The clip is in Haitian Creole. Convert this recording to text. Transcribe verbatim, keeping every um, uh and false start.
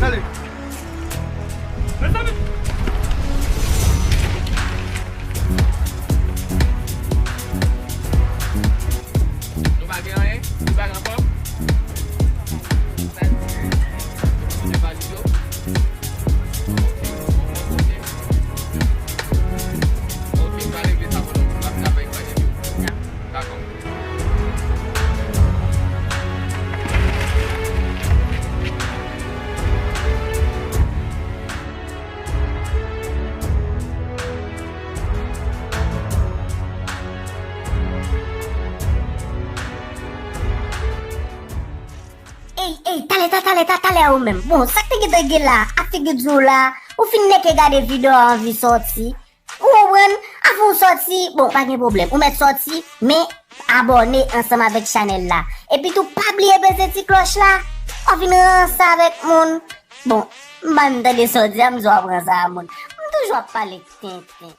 Tande. Mezanmi. Nou pa gen anyen? Nou pa gen kòb? Sa di, nou pa gen yo? Ok, bon, bon, ok. Ok, m pa regle sa pandan w ap travay, pa gen yo. Dakò. Ey, ey, talè, ta, talè, ta, talè ou menm. Bon, sa k te gentan gen la, ak figi di w la, ou fin nèke gade videyo a anvi sòti. Ou konprann? Avan w sòti, bon, pa gen pwoblèm. Ou mèt sòti, men abòne ansanm avèk chanèl la. Epi tou, pa bliye peze ti klòch la. W ap vin ranse avèk moun. Bon, m pa menm tande sa w di a, m di w ap ranse a moun. M toujou ap pale tenten.